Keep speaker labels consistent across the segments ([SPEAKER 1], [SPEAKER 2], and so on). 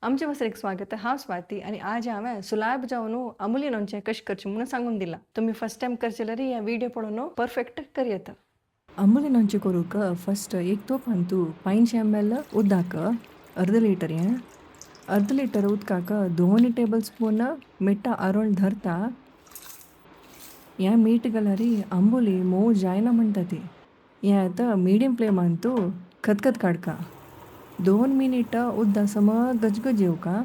[SPEAKER 1] आमचे वसरेक स्वागत. हांव स्वाती आनी आज हांवें सुलाब जावन आंबोली लोणचें कशें करचें म्हणून सांगून दिलां. तुमी फर्स्ट टायम करचें जाल्यार ह्या व्हिडियो पळोवन परफेक्ट करयेता. आंबोली लोणचें करूंक फर्स्ट एक तोपांतू 500 ml उदक, अर्द लिटर हें, अर्द लिटर उदकाक 2 टेबल स्पून मिठा आरोण धरता. हें मीठ घाल्यार आंबोली मोव जायना म्हणटा ती. हें आतां मिडियम फ्लेमांतू खतखत काडका. 2 मिनिटां उदक सम गजगज येवका.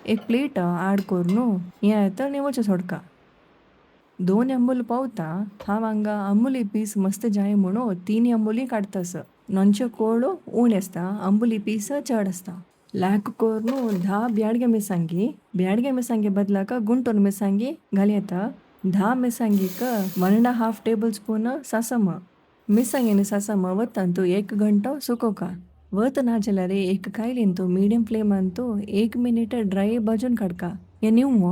[SPEAKER 1] एक प्लेट आड करून हें आतां निवळचें सोडका. 2 आंबोली पावता. हांव हांगा आंबोली पीस मस्त जाय म्हणून 3 आंबोली काडटास. नोंचे कोळ उणें आसता, आंबोली पीस चड आसता. लाक करून 10 ब्याडगे मिरसांगी, ब्याडगे मिरसांगे बदलाक गुंटूर मिरसांगी घालयता. 10 मिरसांगीक 1.5 टेबल स्पून सासम. मिरसांगेनी सासम वतांतू 1 घंटो सुकोवका. वत ना जाल्यार एक कायलींतू मिडियम फ्लेमांतू 1 मिनिट ड्राय भाजून काडका. हें निवो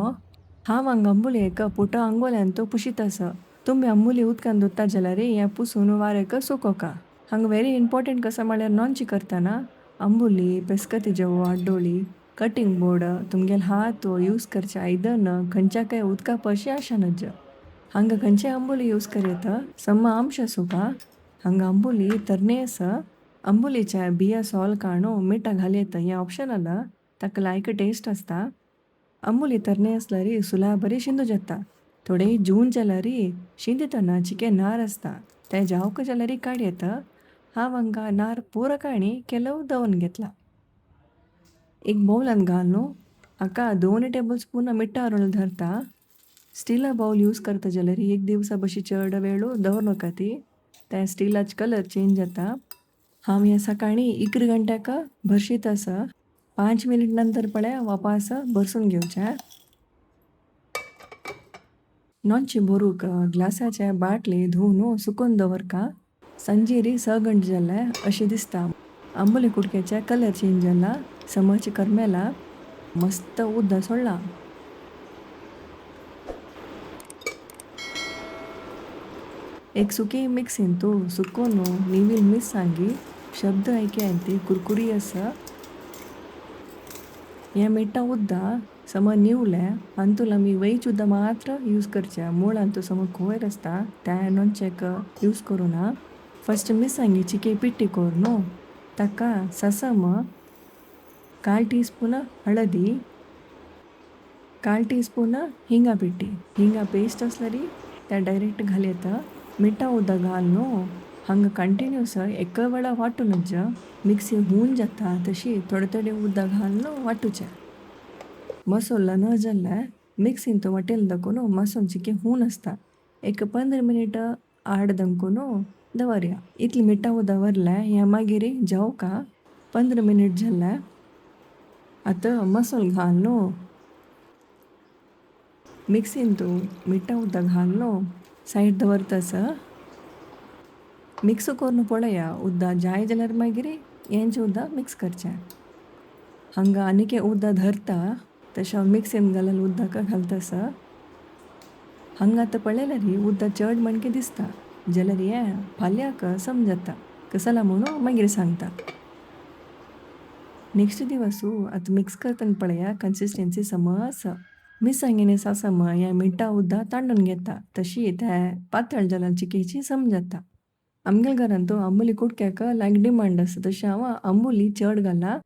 [SPEAKER 1] हांव हांगा आंबोलेक पुटो आंगोल्यांतू पुशीत आसा. तुमी आंबोली उदकान धुता जाल्यार हें पुसून वाऱ्याक सुकोवका. हांगा व्हेरी इम्पॉर्टंट कसो म्हळ्यार नॉनची करतना आंबोली, पेस्कती जेवो, आड्डोळी, कटिंग बोर्ड, तुमगेले हात यूज करचें आयदन खंयच्या काय उदका पशी आशा नज. हांगा खंयचे आंबोली यूज करयता सम आमश आसूका. हांगा आंबोली तरणे आसा. आंबोलीच्या बिया सोल काणू मिठा घालयता. हें ऑप्शनल, ताका लायक टेस्ट आसता. आंबोली तरणे आसल्यार सुला बरी शिंदू जाता. थोडे जून जाल्यार शिंदतना चिके नार आसता ते जावक जाल्यार काडयता. हांव हांगा नार पुरो काणी केलो दवरून घेतला. एक बौलान घालून हाका 2 टेबल स्पून मिठा रोल धरता. स्टिला बावल यूज करता जाल्यार एक दिवसा बशी चड वेळ दवर नाका ती, त्या स्टिलाच कलर चेंज जाता. हांव हें सकाळीं 11 घंट्याक भरशीत आसा. 5 मिनिट नंतर पळय वापास भरसून घेवचें. नोंची भरूंक ग्लासाचे बाटली धुवन सुकोवन दवरका. सांजेरी 6 घंटे जाले अशें दिसता. आंबोली कुडक्याचे कलर चेंज जाला, समज करमेला, मस्त उदक सोडला. एक सुकी मिक्सींतू सुकोवन निवील मिरसांगी शब्द आयकया ती कुरकुरी आसा. हें मिठा उदक सम निवलें हातूंत आमी वयच उदक मात्र यूज करचें. मूळ हातूंत सम कोयर आसता तें नोंचेक यूज करुना. फर्स्ट मिरसांगी चिके पिट्टी करून ताका ससम, 1/4 टी स्पून हळदी, 1/4 टी स्पून हिंगा पिट्टी. हिंगा पेस्ट आसल्यार तें डायरेक्ट घालयता. मिठा उदक घालून हांगा कंटिन्यूस एका वेळा वांटू नज. मिक्सी हून जाता तशी थोडे थोडे उदक घालून वांटूचें. मसोला न जाल्यार मिक्सींत वाटेल दाखोवन मसोल चिके हून आसता. एक 15 मिनिट आड दंकून दवरया. इतली मिठा उदक दवरलें हें मागीर जावका. 15 मिनिट जालें. आतां मसोल घालून मिक्सींत मिठा उदक घालून सायड दवरतास. मिक्स करून पळया उदक जाय जाल्यार मागीर हेंचें उदक मिक्स करचें. हांगा आनीक उदक धरता तशें हांव मिक्सीन घालून उदक घालतास. हांगा आतां पळयल्यार उदक चड म्हणके दिसता जाल्यार हें फाल्यांक समजता कसला म्हणून मागीर सांगता. नेक्स्ट दिवसू आतां मिक्स करतना पळया कन्सिस्टन्सी सम आसा. मिरसांगेनी सासम हें मिठा उदक तांडून घेता तशी तें पातळ जाल्यार चिकेची समजता. आमगेल्या घरांत आंबोली कुडक्याक लायक डिमांड आसा तशें हांव आंबोली चड घाला.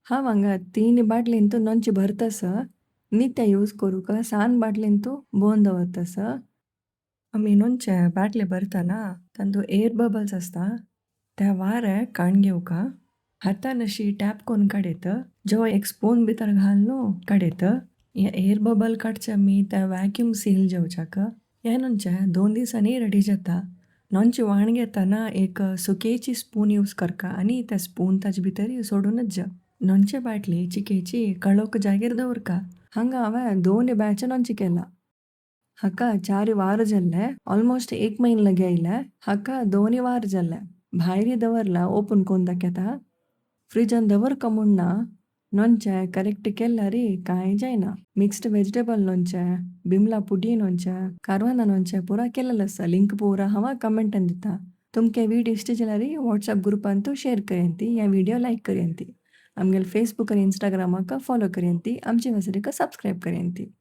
[SPEAKER 1] हांव हांगा 3 बाटलींतू नोंची भरतास. नित्या यूज करूंक सान बाटलींतू भोवन दवरतास. आमी नोंचे बाटली भरतना तातूंत एयर बबल्स आसता त्या वारें काडून घेवका. हातान अशी टॅप करून काडयत. जेवा एक स्पून भितर घालून काडयत. हें एयर बबल काडचें आमी त्या वॅक्यूम सील जेवच्याक. हें नोंचें 2 दिसांनी रेडी जाता. नोंची वाण घेतना एक सुकेची स्पून यूज करका आनी त्या स्पून ताजे भितर सोडूनच जा. नोंचे बाटली चिकेची काळोख जागेर दवरका. हांगा हांवें 2 बॅच नोंचे केला. हाका 4 वार जाल्ले, ऑलमोस्ट 1 म्हयनो लागी आयले. हाका 2 वार जाल्ले. भायर दवरला ओपन करून दाखयता. फ्रिजान दवरका म्हूण ना, नोंचें करेक्ट केल्यार कांय जायना. मिक्स्ड वेजिटेबल लोणचें, बिमला पुडी लोणचें, कारवाना लोणचें पुरा केलेलें आसा. लिंक पुरा हांव कमेंटान दिता. तुमकां व्हिडियो इश्ट जाल्यार वॉट्सएप ग्रुपांतू शेयर करयांती, ह्या व्हिडियो लायक करयांती. आमगेले फेसबूक आनी इंस्टाग्रामाक फॉलो करयंती, आमचे वेबसायटीक सबस्क्रायब करयंती.